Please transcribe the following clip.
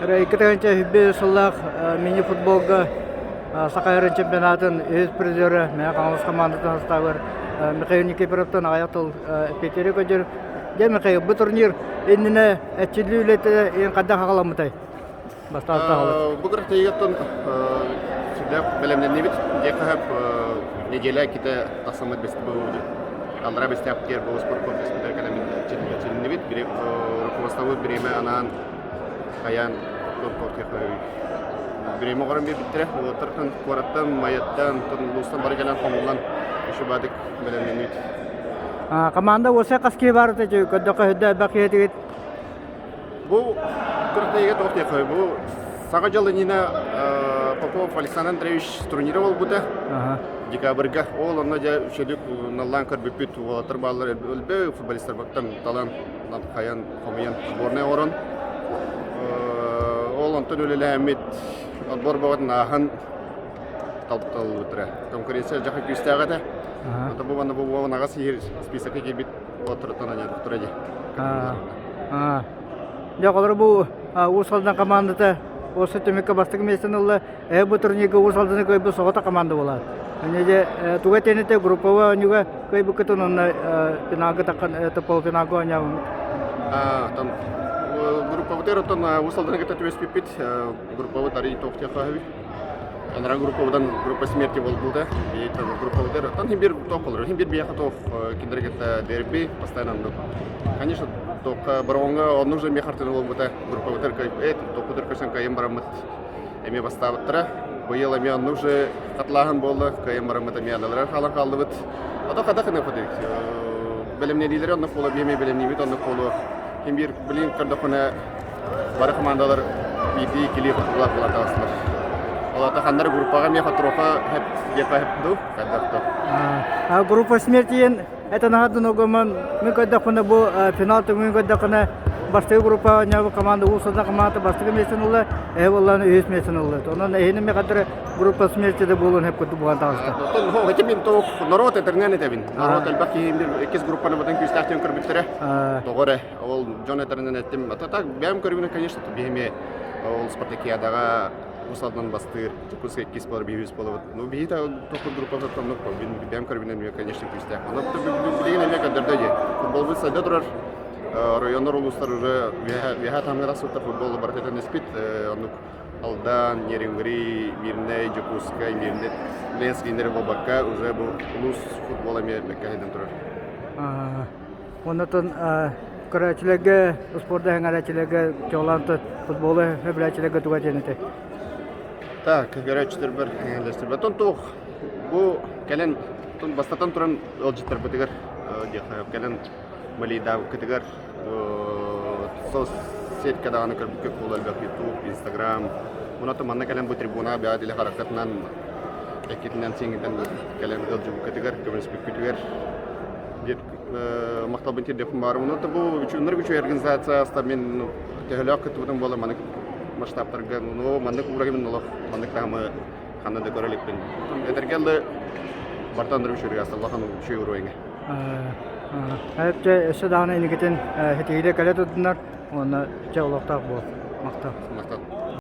2001 сыллаах мини-футболга Саха сирин чемпионатын үһүс призера Мэҥэ Хаҥалас хамаандатын састаабыгар Михаил Никифоровтан аҕыйах тыл эппиэтири көрдүр. Дьэ, Михаил, бу турнир иннинэ эрчиллии үлэтэ эн хайдах аҕаламмытай? Бастаан саҕалык. Бу күрэхтэһиигэ сүрдээх бэлэмнэннибит. Диэххэ сөп неделя иккитэ тахсаммыт аллара бэстээхпитигэр бу спорткомплекспытыгар кэлэммит эрчилиннибит. Руководствобыт бириэмэ анаан хайаан бириэмэ оҥорон биэрбиттэрэ. Уолаттартан, куораттан, Майаттан, улуустан бары кэлэн хомуллан үчүгэй бэлэмнэннибит. Команда уосай хас киһи баар этэ көрдөххө сүрдээх элбэх киһи этигит. Бу күрэхтэһиигэ туох диэххэ бу Саҥа дьыл иннинэ Попов Александр Андреевич турнира буолбута. Декабрьга. Ол онно дьэ үчүгэй наллаан көрбүппүт уолаттар бааллар өлбө футболистарбыттан талан хайан хомуйан сборная оҥорон ол онтон үлэлээммит отбор бөҕөтүн ааһан талбыттара. Конкуренция дьаха күүстээх этэ. Ата бу манна бу буолан аҕас иһир списокка киирбит уолаттарыттан аньаатахтара дии. Дьэ, олору бу Уус Алдан командата осы түмүккэ бастакы миэстэни ылла. Э бу турнирга Уус Алданы кыайбыт соҕотох команда буолар. Аны дьэ туга тэнитэ групповой оонньууга кыайбыккытын уонна финалга таххан это полуфиналга оонньообут. Там группабытыгар оттон Уус Алданы кытта түбэспиппит. Группабыт арый туохтуохха Анараа группабытан группа смерти буолбута. Группабытыгар оттон хин бир туох болор. Хин бир биэхэ туох кинилэр кытта дерби постоянно оннук. Конечно, туохха Бороҕоҥҥо оннук же эмиэ хартыына буолбута. Группабытыгар э туохпутугар көрсөн кыайан бараммыт эмиэ бастаабыттара. Быйыл эмиэ оннук же хатылааһын буолла. Кыайан бараммыт эмиэ аналара хаалан хааллыбыт. Ото хадах гына хотуйук. Бэлэмнэниилэри оннук буолуо, биһиги бэлэмниибит оннук буолуо. Ким биир билигин көрдөххүнэ бары командалар биирдии иккилии хотуулаах буолан таҕыстылар. Ол аата ханнары группаҕа эмиэ хотуруха хэп диэххэ хэп дуу хайдах дуу. А группа смерти это наһаа огомон мин көрдөхпүнэ бу финал түмүгүн көрдөххүнэ бастакы группа оонньообут команда Уус Алдан командата бастакы миэстэни ылла, эһэ буоллаҕына үһүс миэстэни ылла. Онон эһини эмиэ хадары группа смерти да буолуон сөп курдук буолан таҕыста. Оттон ити мин туох норуот этэринэн этэбин. Норуот элбэх киһи иккис группаны бытын күүстээх диэн көрбүттэрэ. Тоҕо эрэ ол дьон этэринэн эттим. А так бэйэм көрүүбүнэн конечно биһи ол спартакиадаҕа Уус Алдан бастыыр, Дьокуускай иккис буолар, биһи үс буолабыт. Ну биһи та тохтор группабыт оннук бэйэм көрүүбүнэн эмиэ конечно күүстээх. Ону билигин эмиэ көрдөрдө дии. Футболбут сайда турар. Районнар, улуустар уже үөһэ таһымҥа тахсыбыттар футбол барыта тэнниспит. Оннук Алдан, Нерюнгри, Мирнэй, Дьокуускай, Мирнэй, Ленскийдери буолбакка уже бу улуус футбола эмиэ бэккэ сайдан турар. Оннотон көрөөччүлэргэ, спорду сэҥээрээччилэргэ, чуолаан футболу сөбүлээччилэргэ туга диэн этэй? Так, көрөөччүлэрбэр сэҥээрээччилэрбэр тон туох бу кэлэн бастатан туран ыалдьыттарбытыгар диэххэ кэлэн Малейдаабыккытыгар соцсетка даҕаны көрбүккэ буолар элбэх YouTube, Instagram. Онон манна кэлэн бу трибунаҕа бэйэҕит илэ хараххытынан эккитинэн сиҥҥитэн кэлэн ыалдьыбыккытыгар, көмөлөспүккүтүгэр диэн махталбын тиэрдиэхпин баҕарабын. Онон бу үчүгэй үчүгэй организация аста мин төһөлөөх кыттыбытым буолар маннык масштабтарга ну маннык уровень олох маннык таһымы ханна да көрө иликпин. Этэргэ дылы бартан да үчүгэй аста улахан үчүгэй уровеньҥа. Эпчэ өссө даҕаны инникитин ситиһиилэр кэлэ турдуннар уонна чэ олохтоох буол. Махтал. Махтал.